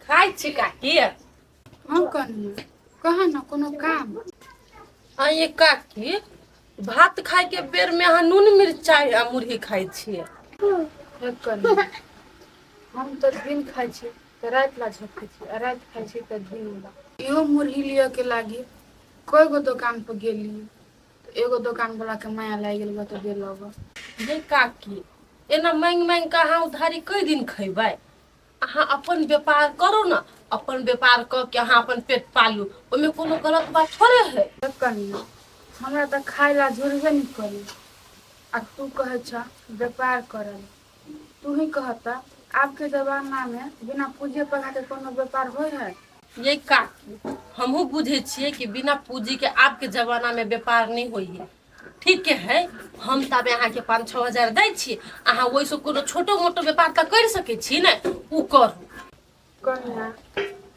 खाइ छी काकी? हम कनिया कह न कोनो काम। आइए काकी, भात खाय के बेर में अहाँ नून मिरचाई आ मुरही खाइ छियै? हे कनिया, हम तऽ दिन खाइ छी तऽ राति ला झपै छी आ राति खाइ छी तऽ दिन ला। इहो मुरही लिअ के लागी कय गो दोकान पर गेली तऽ एगो दोकान वाला के माया लागि गेल तऽ देलक। ये काकी, एना मांगि मांगि कऽ अहाँ उधारी कई दिन खैबै? अहाँ अपन व्यापार करू ने, अपन व्यापार कऽ के अहाँ अपन पेट पालू, ओहिमे कोनो गलत बात थोड़े है। कनिया, हमरा तऽ खाय ला जुड़बे नहि करी आ तू कहै छ व्यापार करल। तू ही कहता, आबके जमानामे बिना पूँजी पढ़ा के कोनो व्यापार होइ है? ये काकी, हमहूँ बुझै छियै कि बिना पूँजीके आबके जमानामे व्यापार नहि होइ है। ठीक है, हम ताबे अहाँके 5-6 हजार दै छी, अहाँ ओहिसँ कोनो छोटो मोटो व्यापार तऽ करि सकै छी ने, ओ करू। कनिया,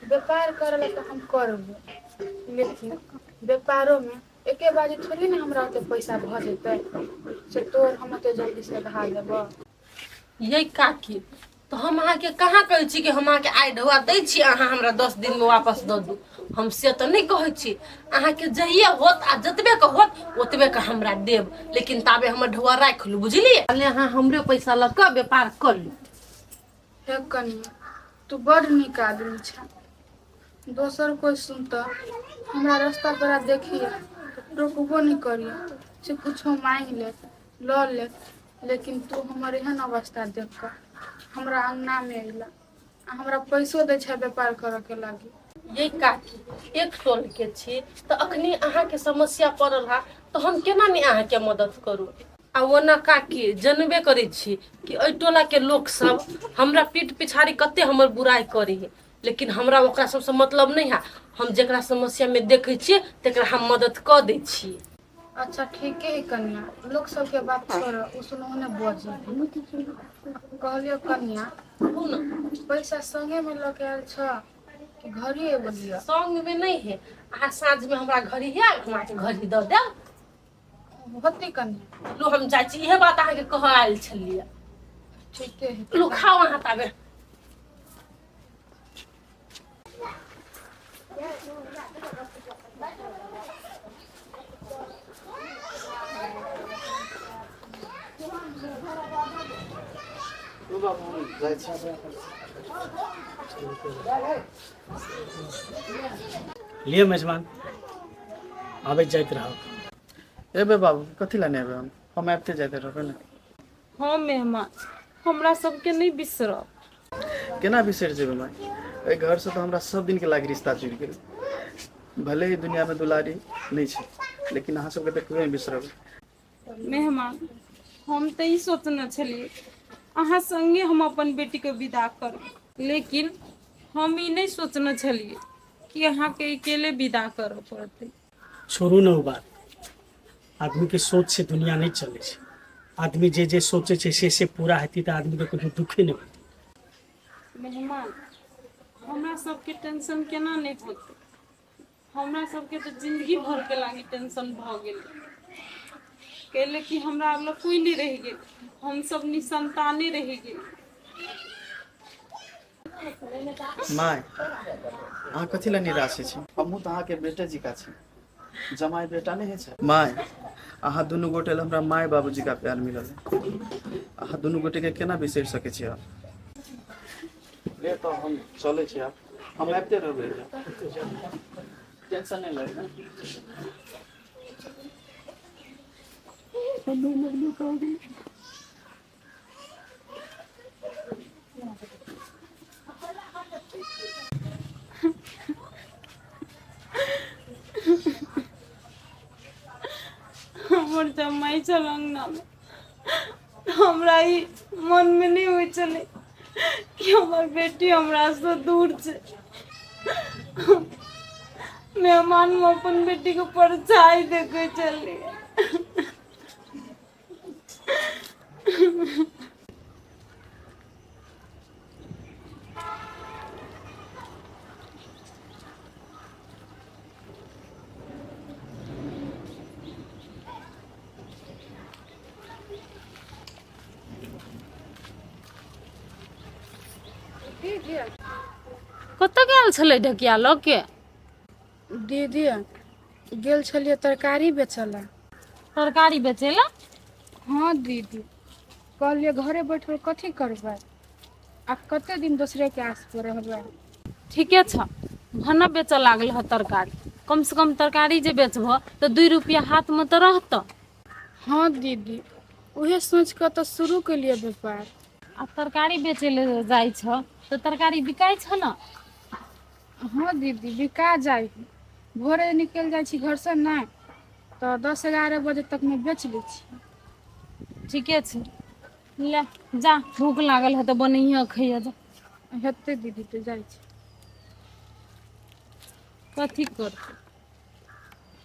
व्यापार करे ला तऽ हम करबो, लेकिन व्यापारोमे एके बाजी थोड़ी ने हमरा ओते पैसा भऽ जेतै से तोर हम ओते जल्दी से सधा देबो। ये काकी, तऽ हम अहाँके कहाँ कहै छी कि हम अहाँके आइ ढौआ दै छी, अहाँ हमरा 10 दिनमे वापस दऽ दू। हम से तऽ नहि कहै छी। अहाँके जहिए होत आ जतबे के होत ओतबे के हमरा देब, लेकिन ताबे हमर ढौआ राखि लू, बुझलियै? पहिले अहाँ हमरे पैसा लऽ कऽ व्यापार कऽ लू। हे कनिया, तू बड़ नीक आदमी छ। दोसर कोइ सुनतऽ, हमरा रास्ता पर देखिए तऽ टोकबो नहि करिए से कुछो मांगि लेत, लऽ लेत, लेकिन तू हमर एहन अवस्था देख कऽ हमरा अङ्गनामे अयला आ हमरा पैसो दै छै व्यापार करऽके लागी। ये काकी, एक टोल के छी तऽ अखनी अहाँके समस्या पड़ल है तऽ हम केना नहि अहाँके मदद करू? आ ओना काकी, जनबे करै छी कि एहि टोलाके लोक सब हमरा पीठ पिछाड़ी कते हमर बुराइ करै है, लेकिन हमरा ओकरा सबसँ मतलब नहि है। हम जेकरा समस्यामे देखै छियै तकरा हम मदद कऽ दै छियै। अच्छा, ठीके है कनिया, लोक सबके बात छोड़, ओ सुनहो ने बजे। कहलियो कनिया, कहू ने। पैसा संगे में लऽ के आयल छ कि घरे एगो लिअ? संगमे नहि है, अहाँ साँझमे हमरा घड़ी है, हम अहाँके घड़ी दऽ देब। होतै कनिया? लू, हम जाइ छी, इहे बात अहाँके कहऽ आयल छलियै। ठीके है। लू, खाउ अहाँ ताबे। जाइ छी। लिअ मेजबान, आबैत जाइत रहब। एबै बाबू, कथी लए नहि एबै हम? हम आबिते जाइते रहबै ने। हँ मेहमान, हमरा सबके नहि बिसरब। केना बिसरि जेबै माय? एहि घरसँ तऽ हमरा सब दिनके लागि रिश्ता जुड़ि गेल। भले ही दुनियामे दुलारी नहि छै, लेकिन अहाँ सबके तऽ कहियो नहि बिसरबै। मेहमान, हम तऽ ई सोचने छलियै अहाँ संगे हम अपन बेटीके विदा करब, लेकिन हम ई नहि सोचने छलियै कि अहाँके अकेले विदा करऽ पड़तै। छोड़ू ने ओ बात। आदमीके सोच से दुनिया नहि चलै छै। आदमी जे जे सोचै छै से से पूरा हेतै तऽ आदमीके कहियो दुखे नहि होतै। मेहमान, हमरा सबके टेंशन केना नहि होतै? हमरा सबके तऽ जिंदगी भरके लागी टेंशन भऽ गेलै, कैले कि हमरा लग कोइ नहि रहि गेल, हम सब निसंताने रहि गेल। माय, अहाँ कथी लए निराश होइ छी? हमहूँ तऽ अहाँके बेटे जिका छी, जमाइ बेटा नहि होइ छै। माय, अहाँ दुनू गोटे लए हमरा माय बाबूजी का प्यार मिलल है। अहाँ दुनू गोटेके केना बिसरि सकै छी आब? ले तऽ हम चलै छी आब। हम आबिते रहबै, टेंशन नहि लगै। हमर जमाइ छल अङ्गनामे, हमरा ई मनमे नहि होइ छलै कि हमर बेटी हमरासँ दूर छै। मेहमानमे अपन बेटीके परछाइ देखै छलियै। कतऽ गेल छलै ढकिया लऽ के? दीदी, गेल छलियै तरकारी बेचऽ लए। तरकारी बेचै लए? हँ दीदी, कहलियै घरे बैठल कथी करबै आ कते दिन दोसरेके आस पर रहबै। ठीके छ, भने बेचऽ लागल ह तरकारी। कम से कम तरकारी जे बेचबह तऽ 2 रुपया हाथमे तऽ रहतऽ। हँ दीदी, उहे सोचि कऽ तऽ शुरू केलियै व्यापार। आ तरकारी बेचै लए जाइ छह तऽ तरकारी बिकाइ छह ने? हँ दीदी, बिका जाइ है। भोरे निकलि जाइ छी घरसँ नहि तऽ 10-11 बजे तकमे बेच लै छी। ठीके छै, ले जा, भूख लागल है तऽ बनैहे खैहे जा। हेतै दीदी, तऽ जाइ छी। कथी करतै,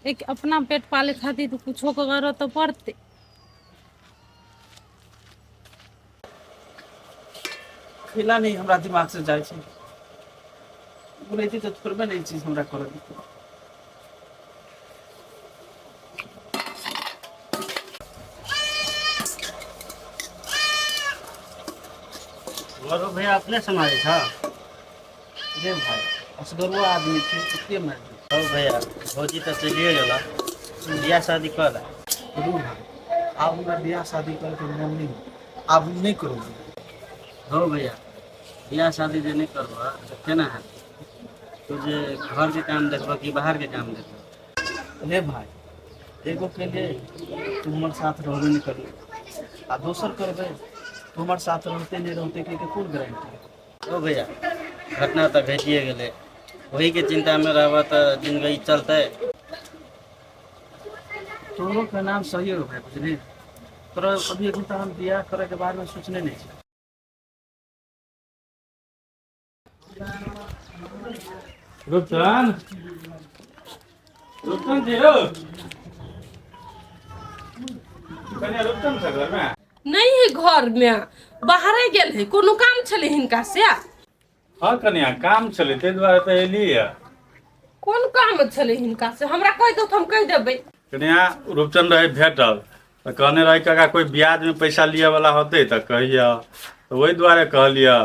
एक अपना पेट पाले खातिर तऽ कुछो करऽ तऽ पड़तै। खेला नहि हमरा दिमाग से जाइ छै। बोलैती तऽ थोड़बे ने ई चीज हमरा करऽ देतै। गौरव भैया अपने सम्हारै छह? रे भाय, असगरुआ आदमी छी तऽ के मारि देतै? हौ भैया, भौजी तऽ चलिए गेला, बियाह शादी कऽ ले। रू भाय, आब हमरा बियाह शादी करैके मोन नहि होइए, आब हम नहि करब बियाह। हौ भैया, बियाह शादी जे नहि करबह तऽ केना हेतै? तू जे घरके काम देखबह कि बाहरके काम देखबह? रे भाय, एगो के लिए तू हमर साथ रहबे नहि करबे आ दोसर करबै तू हमर साथ रहते नहि रहते के कोन गारंटी? ओ भैया, घटना तऽ घटिए गेलै, ओहीके चिन्तामे रहबह तऽ जिन्दगी चलतै? तोरो के नाम सही हो भाई, बुझली? तोरा अभी अभी तऽ हम बियाह करे के बारे में सोचने नहीं छी। रूपचंद, रूपचंद जी यौ, कनिया, रूपचंद छ घरमे? नहीं है घर में, बाहरे गेल है। कोनो काम छलै हिनका से? हँ कनिया, काम छलै, ताहि दुआरे तऽ एलियै। कोन काम छलै हिनका से? हमरा कहि दो तऽ हम कहि देबै। कनिया, रूपचंद रहै भेटल तऽ कहने रहै, काका, कोइ ब्याजमे पैसा लिअ वाला होतै तऽ कहिअ। तऽ ओहि दुआरे कहलिअ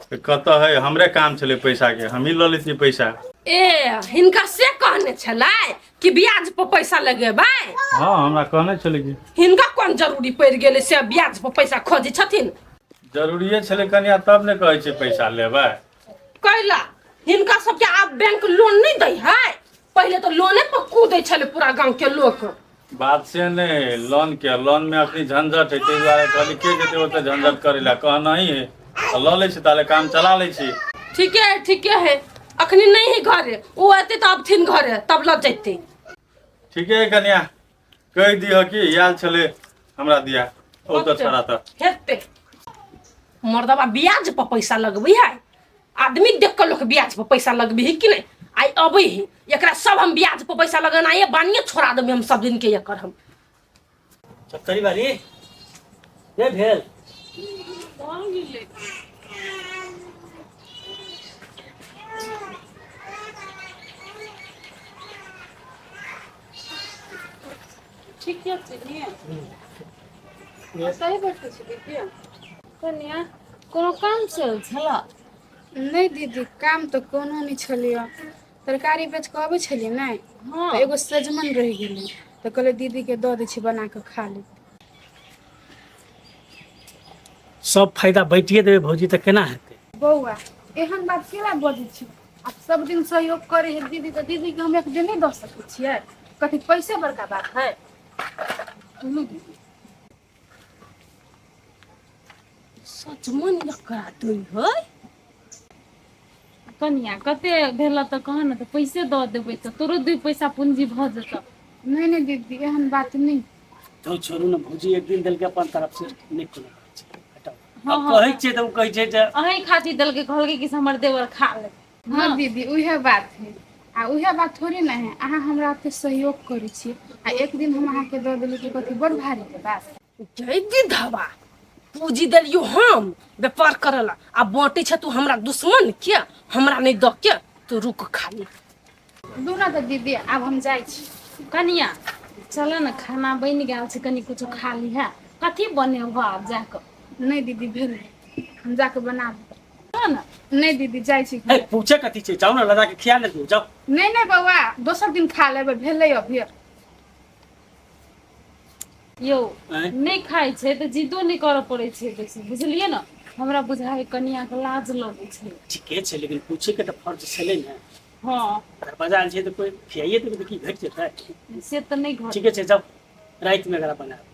कि कतऽ है, हमरे काम छलै पैसाके, हमही लऽ लैतियै पैसा। ए, हिनका से कहने छलै कि ब्याज पर पैसा लगेबै? हँ, हमरा कहने छलै कि। हिनका कोन जरूरी पड़ि गेलै से ब्याज पर पैसा खोजै छथिन? जरूरिए छलै कनिया, तब ने कहै छै पैसा लेबै। कैला हिनका सबके आब बैंक लोन नहि दै है? पहिले तऽ लोने पर कूदै छलै पूरा गांव के लोक। बात से नहि, लोन के लोन में अखनी झंझट है, ताहि दुआरे कहली के जेतै ओतऽ झंझट करै लए। कहना ही है तऽ लऽ लै छी, ताले काम चला लै छी। ठीके है, ठीके है। अखनी नहीं है घरे, ओ एते तऽ अबथिन घरे तब लऽ जैते। ठीके है कनिया, कहि दिह कि आयल छलै हमरा दिया ओ तऽ छड़ा तऽ हेतै। मर्दबा ब्याज पर पैसा लगबै है। आदमी देख कऽ लोक ब्याज पर पैसा लगबै है कि नहि? आइ अबै है, एकरा सब हम ब्याज पर पैसा लगेनाइए बानिए छोड़ा देबै हम सब दिन के एकर हम। चक्करी बाली नहि भेल? भऽ गेलै। ठीके छै ने? सही बैठल छी दीदी। कनिया, कोनो काम से आयल छलऽ? नहि दीदी, काम तऽ कोनो नहि छलैए। तरकारी बेच कऽ अबै छलियै ने, तऽ एगो सजमनि रहि गेलै, तऽ कहलियै दीदीके दऽ दै छी, बना कऽ खा लेत। सब फायदा बाँटिए देबै भौजी तऽ केना हेतै? बौआ, एहन बात केना बजै छी? आब सब दिन सहयोग करै है दीदी, तऽ दीदीके हम एक दिन नहि दऽ सकै छियै? कथी पैसे बड़का बात है? लू दीदी। सजमनि एकरा दै है। कनिया, कते भेल तऽ कह ने, तऽ पैसे दऽ देबै तऽ तोरो 2 पैसा पूंजी भऽ जेतौ। नहि नहि दीदी, एहन बात नहि। तो छोड़ू ने भौजी, एक दिन देलकै अपन तरफ से, नहि कोनो बात छै, हटाउ। हँ। आब हँ। कहै छियै तऽ ओ कहै छै जे अहीं खातिर देलकै, कहलकै कि से हमर देवर खा लेतै। हँ दीदी, उएह बात है आ उएह बात थोड़े ने है। अहाँ हमरा ओते सहयोग करै छी आ एक दिन हम अहाँके दऽ देली तऽ कथी बड़ भारीके बात? जय गिधवा, पूंजी देलियो हम व्यापार करे ला आ बांटे छै तू हमरा दुश्मन के, हमरा नहीं दऽ के। तू रुक खाली। दू ना तऽ दीदी, आब हम जाइ छी। कनिया, चल ने, खाना बनि गेल छै, कनि कुछो खा लिहे। कथी बनेबह आब जाकऽ? नहि दीदी, भेल, हम जाकऽ बना लेब। ने। नहि दीदी, जाइ छी। ए, पूछे कथी छै, जाउ ने, लदा के खिया ने दियौ, जाउ। नहि नहि बौआ, दोसर दिन खा लेबै, भेलै अभी। यौ। आँय? नहि खाइ छै तऽ जिद्दो नहि करऽ पड़ै छै बेसी, बुझलियै ने? हमरा बुझाइ कनियाके लाज लगै छै। ठीके छै, लेकिन पूछे के तऽ फर्ज छलै ने। हँ। दरवाजा आयल छै तऽ कोइ खियाइए देबै तऽ की घटि जेतै? से तऽ नहि घट। ठीके छै, जाउ, रातिमे एकरा बनायब।